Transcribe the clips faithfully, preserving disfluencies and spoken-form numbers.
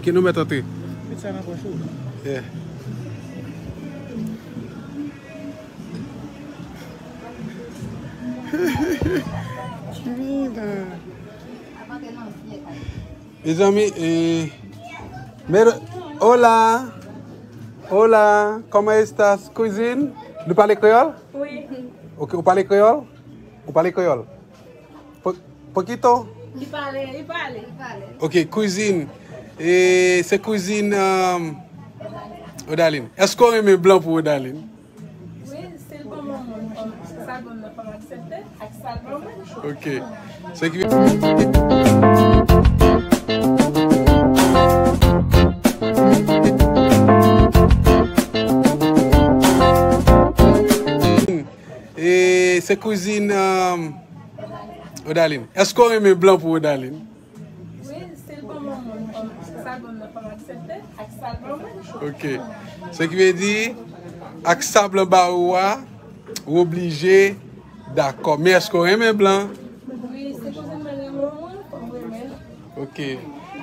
Ke nou mèt antre. Pizza nan pòch ou. Yeah. Mira. Mezanmi, eh, mero, hola. Hola, ¿cómo estás, cousine? Nou pale kreyòl? Wi. Ok, ou pale kreyòl? Ou pale kreyòl? Po-, poquito? Li pale, li pale. Ok, cousine. E se cousine, um, Odaline. Èske w renmen blan pou Odaline? Wi, si l bon moun, fò m, si sa l bon nan, fò m aksepte, ak sa l bon mwen. Ok. Se ki E se kouzin, um, Odaline. Èske w renmen blan pou Odaline? Wi, si l bon moun, fò m, si sa l bon nan, fò m aksepte, ak sa l bon mwen. Ok. Se ki vle di, ak sa blan ba ou a, ou oblije dakò. Men èske w renmen blan? Wi, si kouzin mwen renmen yon moun, fò m renmen l. Ok.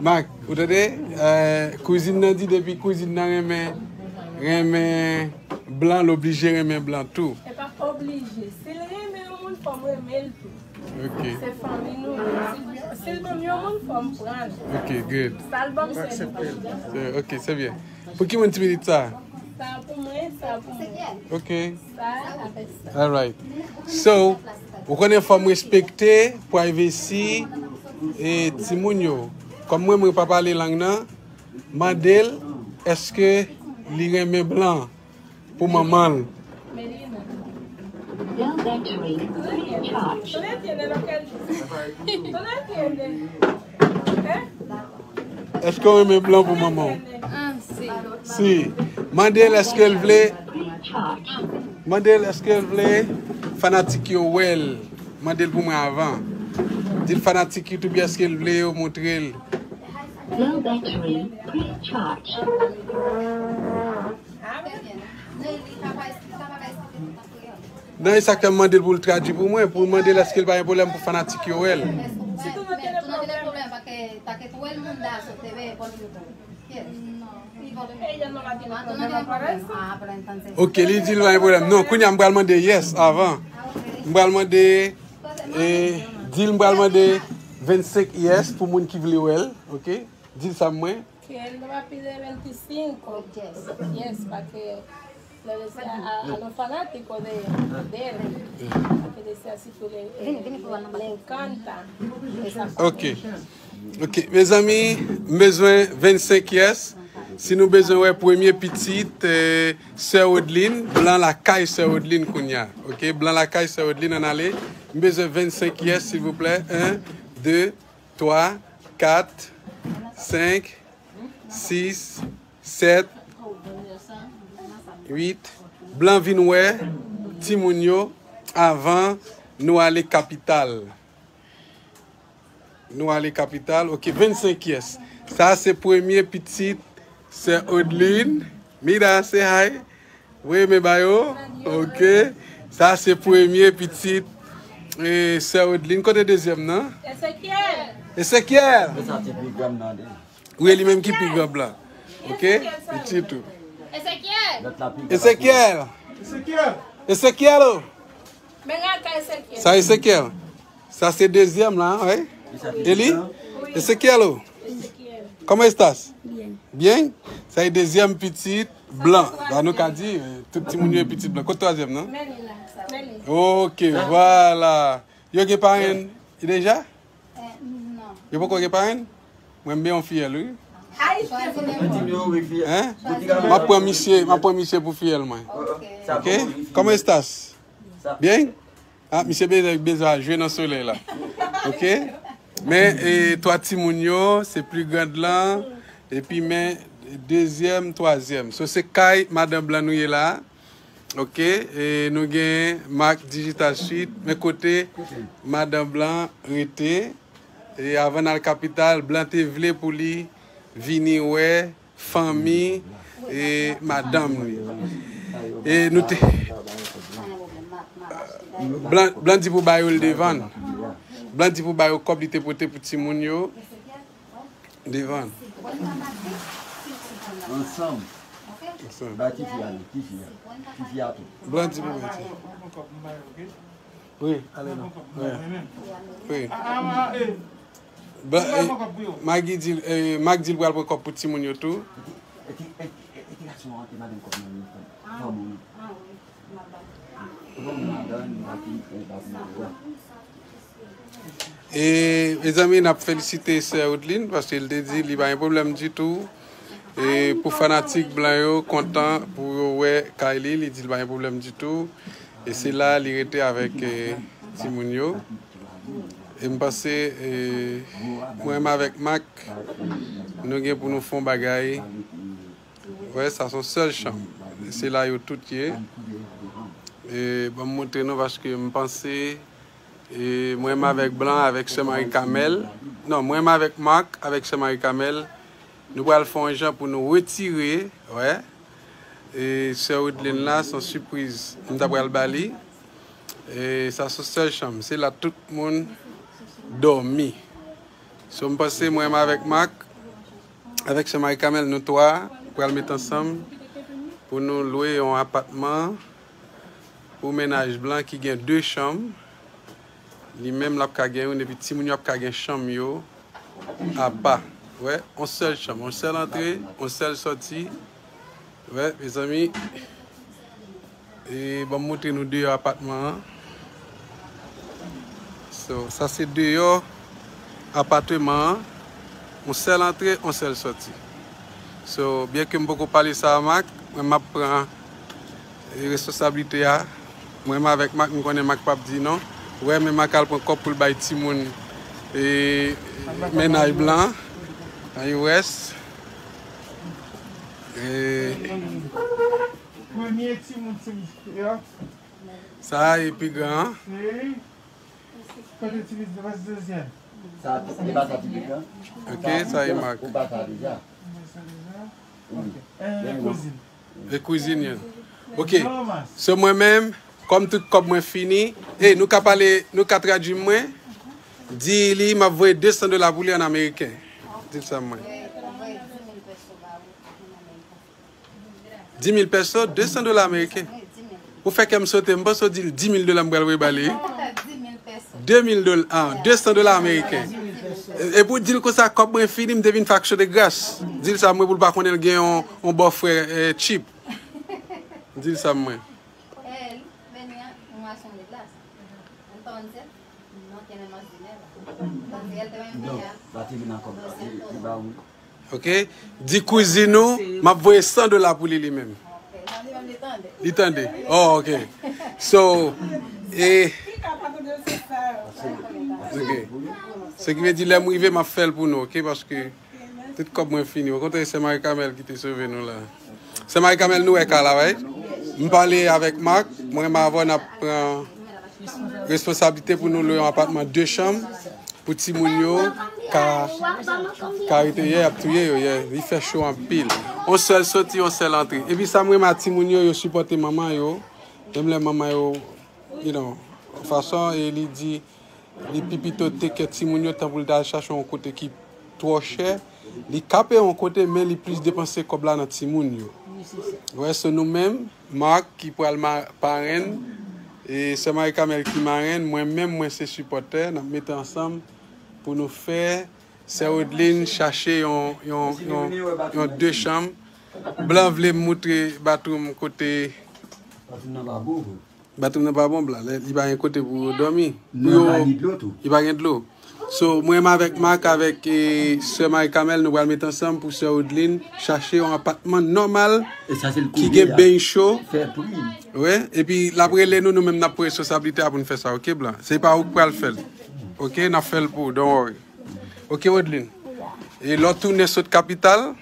Mak, ou tande? Eh, kouzin nan di depi kouzin nan renmen, renmen blan, l oblije renmen blan tou. E pa oblije. Si l renmen yon moun, fò m renmen l tou. Ok. Se fanmi nou. Si, si l ban m yon moun, fò m pran l. Ok, good. Sa l ban m, se li. Eh, ok, se byen. Pou ki moun ti pitit sa? Sa pou mwen, sa pou mwen. Ok. Sa avèk sa. Alright. So, ou konnen fò m respekte privacy e timoun yo. Kòm mwen, mwen pa pale lang nan, mande l èske li renmen blan pou manman l. Melina. Bell battery, please charge. Tú no entiendes lo que él dice. Tú no entiendes. ¿Eh? Èske w renmen blan pou manman w? Ah, si. Si. Mande l èske l vle. Mande l èske l vle fanatik yo wè l. Mande l pou mwen avan. Di l fanatik YouTube yo èske l vle yo montre l. Low battery, please charge. Non, e sa k fè m mande l pou l tradui pou mwen, pou l mande l èske l pa gen pwoblèm pou fanatik yo wè l. Ok, li di l pa gen pwoblèm. Non, kounye a m pral mande yes avan. M pral mande, e, di l m pral mande vennsenk yes pou moun ki vle wè l, ok? Di l sa mwen. Que él no va a pedir veinticinco. Yes, para que le desea a, a los fanáticos de, de él, para que desea si tú le, eh, le, le encanta esa parte. Ok. Ok, mezanmi, m bezwen vennsenk yes. Si nou bezwen wè premye pitit, eh, sè Odeline, blan lakay sè Odeline kounye a. Ok, blan lakay sè Odeline, ann ale. M bezwen vennsenk yes, silvouplè. En, de, twa, kat, senk, sis, sèt, uit. Blan vin wè timoun yo avan nou ale kapital. Nou ale kapital. Ok, vennsenk yes. Sa se premye pitit sè Odeline. Mira, say hi. Wi, men ba yo. Ok. Sa se premye pitit, eh, sè Odeline. Kote dezyèm nan? Ezekiel. Ezekiel. Wi, li menm ki pi gran blan. Ok? Pitit ou. Ezekiel. Ezekiel. Ezekiel. Ezekiel, oh. Men gade Ezekiel. Sa Ezekiel. Sa se dezyèm la, wi. Eli? Ezekiel, oh. Ezekiel. ¿Cómo estás? Bien. Bien? Sa e dezyèm pitit blan. Ba nou ka di, eh, tout timoun yo e pitit blan. Kote twazyèm nan? Men li la. Men li. Ok, vwala. Yo gen parenn deja? Eh, non. Yo poko gen parenn? Mwen, m byen yon fiyèl, wi. Hein? M ap pran misye, m ap pran misye pou fiyèl mwen. Ok? ¿Cómo estás? Bien? Ah, misye bezwen, bezwen al jwe nan solèy la. Ok? Men, eh, twa timoun yo, se pli grand lan, epi men dezyèm, twazyèm. So, se kay madanm blan nou ye la. Ok, e nou gen Mac Digital Suite, men kote madanm blan rete. E avan n al kapital, blan te vle pou li vini wè fanmi e madanm li. E nou te, blan, blan di pou ba yo l devan. Blan di pou ba yo kòb li te pote pou timoun yo. Devan. Ansanm. Ba tifi a li, tifi a. Tifi a tou. Blan di pou mwen ti. Wi, ale non. Wi. Wi. Ba, eh, Maggie di, eh, Mac di l pral pran kòb pou timoun yo tou. E, mezanmi, n ap felisite sè Woodline, paske l te di li pa gen pwoblèm ditou. E, pou fanatik blan yo, kontan pou yo wè kay li, li di l pa gen pwoblèm ditou. E se la li rete avèk, eh, timoun yo. E m panse, eh, mwen menm avèk Mac, nou gen pou nou fè yon bagay. Wè, sa se yon sèl chanm. Se la yo tout ye. E, ban m montre nou paske m panse, e, mwen menm avèk Blan, avèk sè Marie Camel. Non, mwen menm avèk Marc, avèk sè Marie Camel, nou pral fè yon jan pou nou retire, wè. E, sè Woodline la, se yon sipriz m ta pral ba li. E, sa se yon sèl chanm. Se la tout moun dòmi. So, m panse mwen menm avèk Marc, avèk sè Marie Camel, nou twa pral met ansanm pou nou lwe yon apatman pou mennaj Blan ki gen de chanm. Li menm l ap ka gen youn, epi timoun yo ap ka gen chanm yo apa. Wè, yon sèl chanm, yon sèl antre, yon sèl sòti. Wè, mezanmi. E, ban m montre nou deyò apatman an. So, sa se deyò apatman an. Yon sèl antre, yon sèl sòti. So, byen ke m poko pale sa a Marc, mwen m ap pran, e, responsablite a. Mwen menm avèk Marc, m konnen Marc p ap di non. Wè, men Marc al pran kòb pou l bay timoun, e, mennaj Blan an. An, U S. E, Premye timoun se yo. Sa a e pi gran an. Se kote timoun se dezyèm. Sa, se pa sa timoun an. Ok, sa e Marc. Ou pa sa deja. Ou pa sa deja. Ok. E kouzin. E kouzin an. Ok. Se mwen menm, kòm tout kòb mwen fini, e nou ka pale, nou ka tradui mwen, di li m ap voye de san dola pou li an ameriken. Di l sa mwen. Dis mil peso, de san dola ameriken. Ou fè kè m sote, m panse w di l dis mil dola m pral voye ba li. De mil dola, ah, de san dola ameriken. E, epi w di l konsa, kòb mwen fini, m te vin fè aksyon de gras. Di l sa mwen pou l pa konnen l gen yon, yon bòfrè, eh, cheap. Di l sa mwen. Ok? Di kouzin ou, m ap voye san dola pou li, li menm. Li tande? Oh, ok. So, e, ok. Se ki vle di, lè m rive, m ap fè l pou nou, ok? Paske tout kòb mwen fini. Okontrè, se Marie Camel ki te sove nou la. Sè Marie Camel, nou wè ka la, right? M pale avèk Marc, mwen menm avè w n ap pran responsablite pou nou lwe yon apatman de chanm pou timoun yo ka, ka rete, y ap touye yo, yeah. Li fè cho anpil. Yon sèl sòti, yon sèl antre. Epi sa m renmen a timoun yo, yo sipòte manman yo. Menm lè manman yo, you know, fason e li di, li pi pito take care timoun yo, tan pou l ta al chache yon kote ki twò chè. Li ka peye yon kote, men li plis depanse kòb la nan timoun yo. Wè, so nou menm, Marc ki pral ma-, parenn, e sè Marie Camel ki marenn, mwen menm, mwen se sipòtè, n ap mete ansanm pou nou fè sè Woodline chache yon, yon, yon, yon de chanm. Blan vle m moutre bathroom kote. Bathroom nan pa bon, vre. Bathroom nan pa bon, Blan. Li pa gen kote pou yo dòmi. Pou yo, li pa gen dlo tou. Li pa gen dlo. So, mwen menm avèk Marc, avèk, e, sè Marie Camel, nou pral met ansanm pou sè Woodline chache yon apatman nòmal ki gen beny cho. Fè pri. Wi, epi l ap rele nou, nou menm n ap pran responsablite a pou n fè sa, ok, Blan? Se pa ou k pral fè l. Ok, n ap fè l pou ou, don't worry. Ok, Woodline. E lè w tounen sot kapital,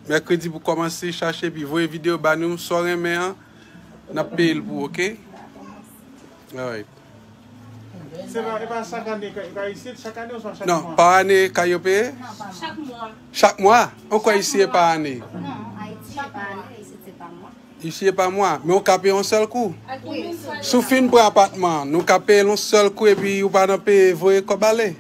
mèkredi pou kòmanse chache, epi voye videyo ba nou, sa w renmen an, n ap peye l pou ou, ok? Alright. Se pa, e pa chak ane, ka, ka isit, chak ane oswa chak mwa? Non, pa ane, ka yo peye? Chak mwa. Chak mwa? Ankò isi e pa ane. Non, Ayiti e pa ane, isit se pa mwa. Isi e pa mwa, men w ka peye yon sèl kou. Si w fin pran apatman an, nou ka peye l yon sèl kou epi ou pa nan peye voye kòb ale.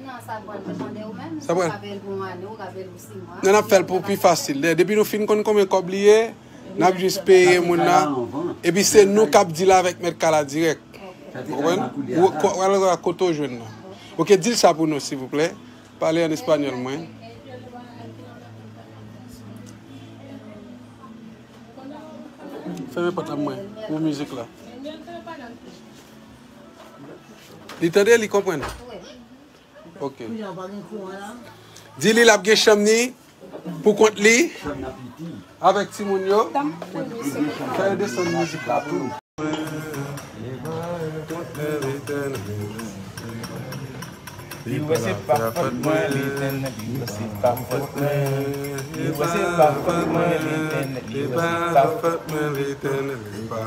Non, sa pral depann de ou menm. Sa pral. Ou ka fè l pou yon ane, ou ka fè l pou sis mwa. Non, n ap fè l pou pi fasil. Depi nou fin konn konbyen kòb li ye, n ap jis peye moun nan. Epi se nou k ap deal avèk mèt kay la dirèk. Ou konprann? Ou, ko-, kote w jwenn nan. Ok, di l sa pou nou, silvouplè. Pale an espanyòl, mwen. Fèmen pòt la, mwen, pou mizik la. Li tande, li konprann. Ok. Di li l ap gen chanm ni pou kont li avèk timoun yo. Fè yo desann mizik la tou. Li wè se pa fòt mwen, li tènn, li wè se pa fòt mwen. Li wè se pa fòt mwen, li tènn, li wè se pa fòt mwen, li tènn, li pa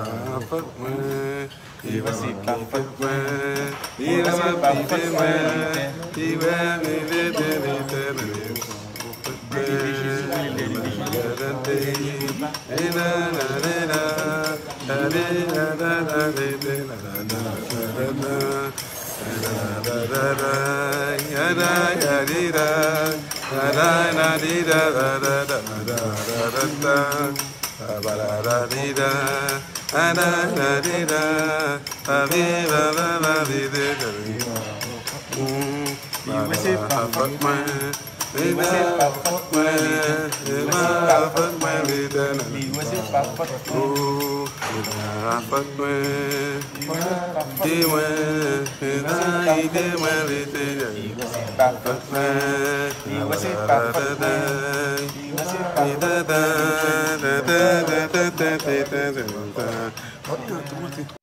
fòt mwen. Li wè se pa fòt mwen, li wè se pa fòt mwen, li tènn. Li wè se pa fòt mwen. Li wè se pa fòt mwen, li tènn. Li wè se pa fòt mwen, li tènn. Li wè se pa fòt mwen. Li wè se pa fòt mwen. Li wè se pa fòt mwen. Li wè se pa fòt mwen. Li wè se pa fòt mwen. Li wè se pa fòt mwen.